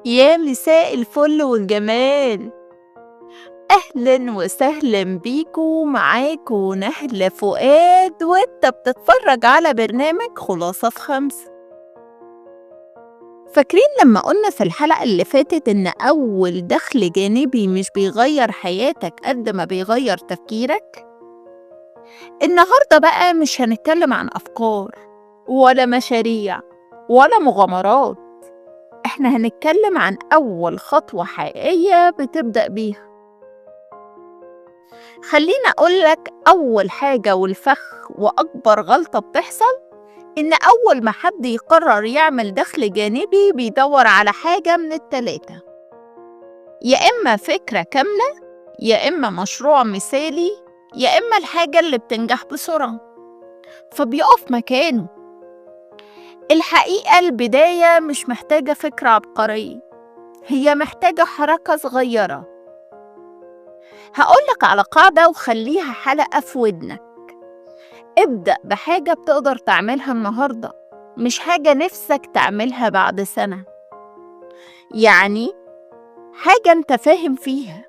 يا مساء الفل والجمال، أهلا وسهلا بيكو. معاكو نهلة فؤاد وانت بتتفرج على برنامج خلاصة في 5. فاكرين لما قلنا في الحلقة اللي فاتت إن أول دخل جانبي مش بيغير حياتك قد ما بيغير تفكيرك؟ النهاردة بقى مش هنتكلم عن أفكار ولا مشاريع ولا مغامرات، احنا هنتكلم عن أول خطوة حقيقية بتبدأ بيها. خلينا أقولك أول حاجة والفخ وأكبر غلطة بتحصل إن أول ما حد يقرر يعمل دخل جانبي بيدور على حاجة من التلاتة، يا إما فكرة كاملة، يا إما مشروع مثالي، يا إما الحاجة اللي بتنجح بسرعة، فبيقف مكانه. الحقيقة البداية مش محتاجة فكرة عبقرية، هي محتاجة حركة صغيرة. هقولك على قاعدة وخليها حلقة في ودنك: ابدأ بحاجة بتقدر تعملها النهاردة، مش حاجة نفسك تعملها بعد سنة. يعني حاجة انت فاهم فيها،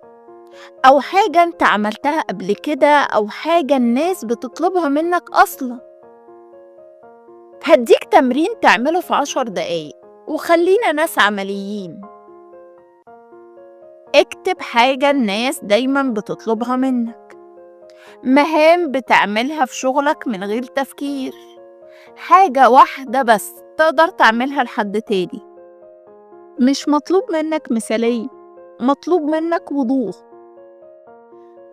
أو حاجة انت عملتها قبل كده، أو حاجة الناس بتطلبها منك أصلا. هديك تمرين تعمله في 10 دقايق، وخلينا ناس عمليين. اكتب حاجة الناس دايما بتطلبها منك، مهام بتعملها في شغلك من غير تفكير، حاجة واحدة بس تقدر تعملها لحد تاني. مش مطلوب منك مثالية، مطلوب منك وضوح.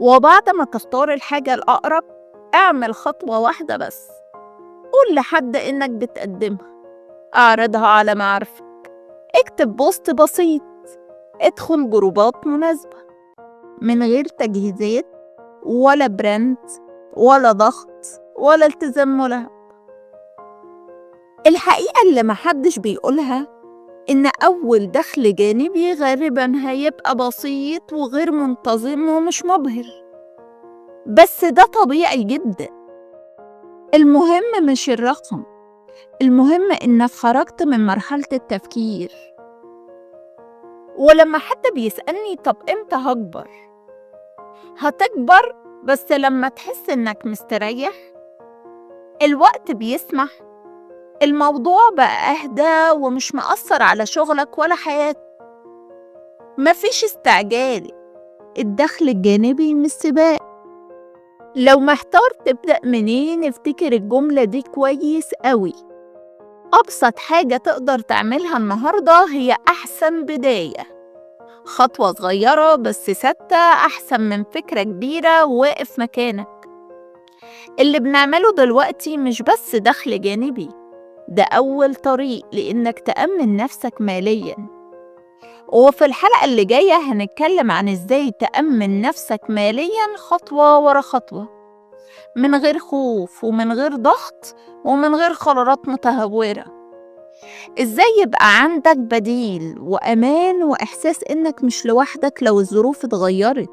وبعد ما تختار الحاجة الأقرب اعمل خطوة واحدة بس، قول لحد إنك بتقدمها، اعرضها على معارفك، اكتب post بسيط، ادخل جروبات مناسبة، من غير تجهيزات ولا brand ولا ضغط ولا التزام ملهب. الحقيقة اللي محدش بيقولها إن أول دخل جانبي غالبا هيبقى بسيط وغير منتظم ومش مبهر، بس ده طبيعي جدا. المهم مش الرقم، المهم إنك خرجت من مرحلة التفكير. ولما حد بيسألني طب إمتى هكبر؟ هتكبر بس لما تحس إنك مستريح، الوقت بيسمح، الموضوع بقى أهدى ومش مأثر على شغلك ولا حياتك. مفيش استعجال، الدخل الجانبي مش سباق. لو محتار تبدأ منين افتكر الجملة دي كويس قوي: أبسط حاجة تقدر تعملها النهاردة هي أحسن بداية. خطوة صغيرة بس ثابتة أحسن من فكرة كبيرة وواقف مكانك. اللي بنعمله دلوقتي مش بس دخل جانبي، ده أول طريق لإنك تأمن نفسك مالياً. وفي الحلقة اللي جاية هنتكلم عن إزاي تأمن نفسك مالياً خطوة ورا خطوة، من غير خوف ومن غير ضغط ومن غير قرارات متهورة. إزاي يبقى عندك بديل وأمان وإحساس إنك مش لوحدك لو الظروف اتغيرت.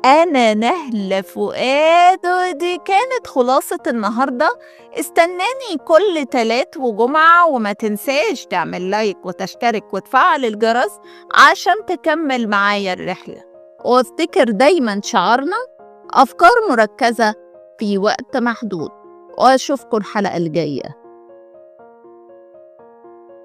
أنا نهلة فؤاد، ودي كانت خلاصة النهاردة. استناني كل تلات وجمعة، وما تنساش تعمل like وتشترك وتفعل الجرس عشان تكمل معايا الرحلة. وافتكر دايما شعارنا: أفكار مركزة في وقت محدود. وأشوفكم الحلقة الجاية.